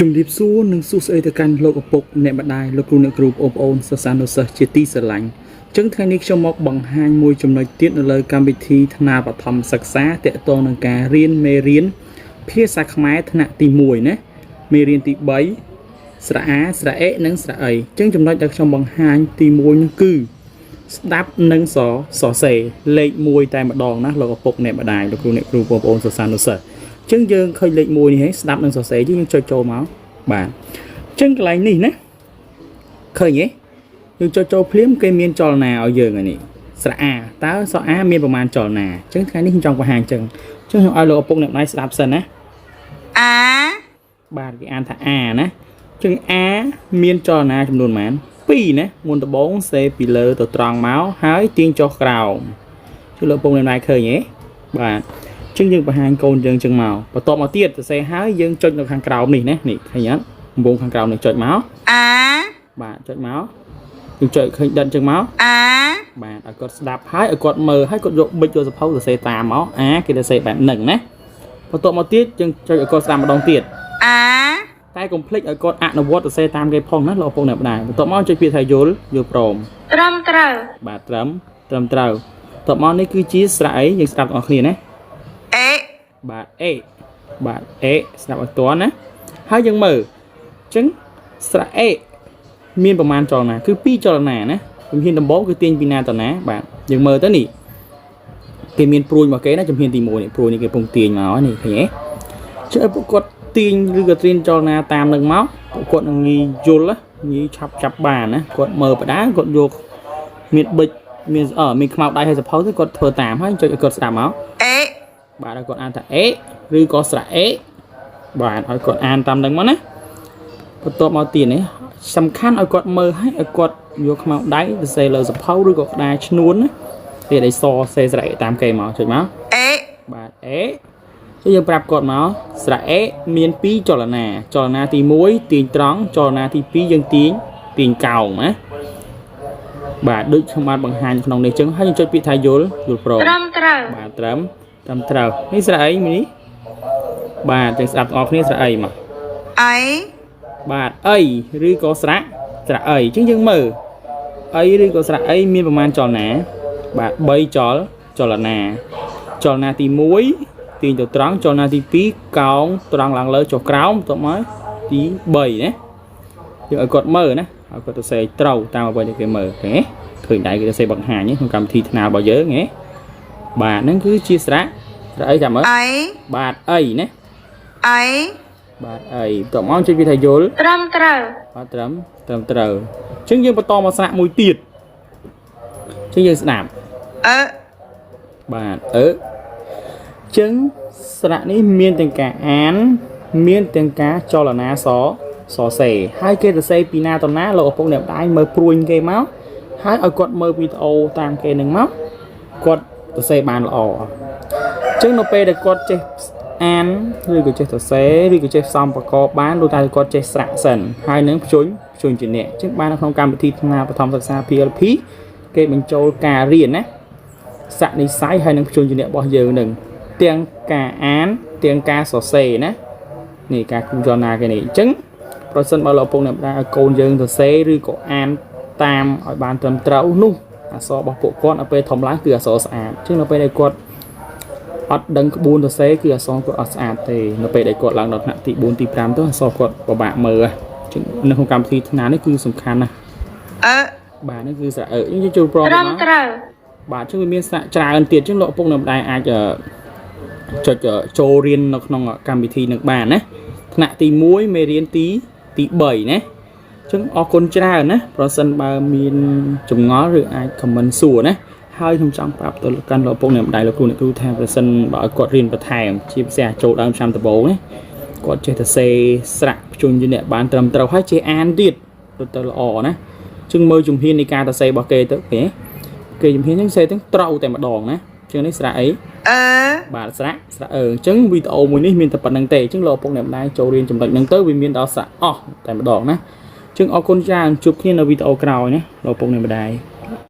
ជំរាបសួរនិងសួស្តីទៅកាន់លោកឪពុកអ្នកម្ដាយលោកគ្រូអ្នកគ្រូបងប្អូនសិស្សានុសិស្សជាទីស្រឡាញ់អញ្ចឹងថ្ងៃនេះខ្ញុំមកបង្ហាញមួយចំណុចទៀតនៅលើកម្មវិធីថ្នាលបឋមសិក្សាទាក់ទងនឹងការរៀនមេរៀនភាសាខ្មែរថ្នាក់ទី1ណាមេរៀនទី3ស្រៈអាស្រៈអេនិងស្រៈអីអញ្ចឹងចំណុចដែលខ្ញុំបង្ហាញទី1នោះគឺ ស្ដាប់និងសសរសេរលេខ1តែម្ដងណាលោកឪពុកអ្នកម្ដាយលោកគ្រូអ្នកគ្រូបងប្អូនសិស្សានុសិស្សអញ្ចឹងយើងឃើញលេខ1នេះហើយស្ដាប់និងសរសេរយើងចុចចូលមកបាទអញ្ចឹងកន្លែងនេះណាឃើញទេយើងចុចចូលភ្លាមគេមានចលនាឲ្យយើងហើយនេះស្រៈអាតើស្រៈអាមានប្រមាណចលនាអញ្ចឹងថ្ងៃនេះខ្ញុំចង់បង្ហាញអញ្ចឹងអញ្ចឹងខ្ញុំឲ្យលោកឪពុកអ្នកម្ដាយស្ដាប់សិនណា អា បាទគេអានថាអាណាអញ្ចឹងអាមានចលនាចំនួនប៉ុន្មាន2ណាមុនដំបូងសេពីលើទៅត្រង់មកហើយទាញចុះក្រោមជួយលោកពងអ្នកណាឃើញទេបាទអញ្ចឹងយើងបង្ហាញកូនយើងអញ្ចឹងមកបន្ទាប់មកទៀតសរសេរហើយយើងចុចនៅខាងក្រោមនេះណានេះឃើញអត់កំពងខាងក្រោមនេះចុចមក អា បាទចុចមកយើងចុចឃើញដិតអញ្ចឹងមក អា បាទឲ្យគាត់ស្ដាប់ហើយឲ្យគាត់មើលហើយគាត់យកប៊ិចយកសភៅសរសេរតាមមកអាគេសរសេរបែបហ្នឹងណាបន្ទាប់មកទៀតយើងចុចឲ្យគាត់ស្ដាប់ម្ដងទៀត អា តែកុំភ្លេចឲ្យគាត់អនុវត្តសរសេរតាមគេផងណាលោកឪពុកអ្នកម្ដាយបន្ទាប់មកចុចពាក្យថាយល់យល់ព្រម ត្រឹមត្រូវ បាទត្រឹមត្រឹមត្រូវបន្ទាប់មកនេះគឺជាស្រៈអីយើងស្ដាប់ទាំងអស់គ្នាណា អេ បាទអេបាទអេស្ដាប់ឲ្យតន់ណាហើយយើងមើលអញ្ចឹងស្រៈអេមានប្រមាណចលនាគឺ2ចលនាណាជំហានដំបូងគឺទាញពីណាទៅណាបាទយើងមើលទៅនេះគេមានព្រួយមកគេណាជំហានទី1នេះព្រួយនេះគេពងទាញមកនេះឃើញទេ ជឿឲ្យពួកគាត់ទាញឬក៏ត្រៀមចលនាតាមនឹងមកពួកគាត់នឹងងាយយល់ណាងាយឆាប់ចាប់បានណាគាត់មើលបដាគាត់យកមានប៊ិចមានអឺមានខ្មៅដៃហើយសភៅទៅគាត់ធ្វើតាមហើយចុចឲ្យគាត់ស្ដាប់មក អេ បាទឲ្យគាត់អានថាអេឬក៏ស្រៈអេបាទឲ្យគាត់អានតាមនឹងមកណាបន្ទាប់មកទៀតនេះសំខាន់ឲ្យគាត់មើលហើយឲ្យគាត់យកខ្មៅដៃទៅសេលើសភៅឬក៏ក្តារឈ្នួនណាគេឲ្យសសេស្រៈអេតាមគេមកចុចមក អេ បាទអេចុះយើងប្រាប់គាត់មកស្រៈអេមាន2ចលនាចលនាទី1ទាញត្រង់ចលនាទី2យើងទាញទាញកោងណាបាទដូចខ្ញុំបានបង្ហាញក្នុងនេះចឹងហើយយើងចុចពាក្យថាយល់យល់ព្រម ត្រឹមត្រូវ បាទត្រឹមត្រឹមត្រូវនេះស្រៈអីមួយនេះបាទចឹងស្ដាប់ទាំងអស់គ្នាស្រៈអីមក អី បាទអីឬក៏ស្រៈស្រៈអីចឹងយើងមើលអីឬក៏ស្រៈអីមានប្រមាណចលនាបាទ3ចលចលនាចលនាទី1ទាញទៅត្រង់ចលនាទី2កោងត្រង់ឡើងលើចុះក្រោមបន្ទាប់មកទី3ណាយើងឲ្យគាត់មើលណាឲ្យគាត់ទៅសេត្រូវតាមអ្វីដែលគេមើលឃើញទេឃើញដៃគេទៅសេបង្ហាញក្នុងកម្មវិធីថ្នាលរបស់យើងហ៎បាទហ្នឹងគឺជាស្រៈស្រៈអីចាំមើល អី បាទអីណា អី បាទអីបន្ទាប់មកចុចវាថាយល់ ត្រឹមត្រូវ បាទត្រឹមត្រឹមត្រូវអញ្ចឹងយើងបន្តមកស្នាក់មួយទៀតអញ្ចឹងយើងស្ដាប់ អឺ បាទអឺអញ្ចឹងស្នាក់នេះមានទាំងការអាន មានទាំងការចលនាសសរសេរហើយគេសរសេរពីណាទៅណាលោកឪពុកអ្នកម្ដាយមើលព្រួញគេមកហើយឲ្យគាត់មើលវីដេអូតាមគេនឹងមកគាត់សរសេរបានល្អអញ្ចឹងនៅពេលដែលគាត់ចេះអានឬក៏ចេះសរសេរឬក៏ចេះផ្សំប្រកបបានលុះតែគាត់ចេះស្រាក់សិនហើយនឹងភ្ជួញភ្ជួញជាអ្នកអញ្ចឹងបាននៅក្នុងកម្មវិធីថ្នាក់បឋមសិក្សា PLP គេបញ្ចូលការរៀនណា ស័កនិស័យហើយនឹងភ្ជួញជាអ្នករបស់យើងនឹងទាំងការអានទាំងការសរសេរណានេះការគូចលនាគេនេះអញ្ចឹងប្រសិនបើលោកឪពុកអ្នកម្ដាយឲ្យកូនយើងសរសេរឬក៏អានតាមឲ្យបានត្រឹមត្រូវនោះអក្សររបស់ពួកគាត់នៅពេលធំឡើងគឺអក្សរស្អាតអញ្ចឹងនៅពេលដែលគាត់អត់ដឹងក្បួនសរសេរគឺអក្សរគាត់អត់ស្អាតទេនៅពេលដែលគាត់ឡើងដល់ថ្នាក់ទី4ទី5ទៅអក្សរគាត់ពិបាកមើលហ៎អញ្ចឹងនៅក្នុងកម្មវិធីថ្នាក់នេះគឺសំខាន់ណាស់ អឺ បាទនេះគឺស្រៈអឺយើងចូលប្រម ត្រឹម មក ត្រូវ បាទចឹងវាមានស្នាក់ច្រើនទៀតចឹងលោកឪពុកនៅម្ដាយអាចអឺចុចអឺចូលរៀននៅក្នុងកម្មវិធីនឹងបានណាថ្នាក់ទី1មេរៀនទីទី3ណាចឹងអរគុណច្រើនណាប្រសិនបើមានចម្ងល់ឬអាច comment សួរណាហើយខ្ញុំចង់ប្រាប់ទៅកាន់លោកឪពុកអ្នកម្ដាយលោកគ្រូអ្នកគ្រូថាប្រសិនបើឲ្យគាត់រៀនបន្ថែមជាពិសេសចូលដើមឆ្នាំដំបូងណាគាត់ចេះតែសេស្រាក់ភ្ជុញជាអ្នកបានត្រឹមត្រូវហើយចេះអានទៀតទៅទៅល្អណាចឹងមើលជំហាននៃការសរសេររបស់គេទៅឃើញទេ គេជំហានហ្នឹងសេទាំងត្រូវតែម្ដងណាជាងនេះស្រៈអី អឺ បាទស្រៈស្រៈអឺអញ្ចឹងវីដេអូមួយនេះមានតែប៉ុណ្្នឹងទេអញ្ចឹងលោកឪពុកអ្នកម្ដាយចូលរៀនចំណុចហ្នឹងទៅវាមានដល់ស្រៈអស់តែម្ដងណាអញ្ចឹងអរគុណច្រើនជួបគ្នានៅវីដេអូក្រោយណាលោកឪពុកអ្នកម្ដាយ។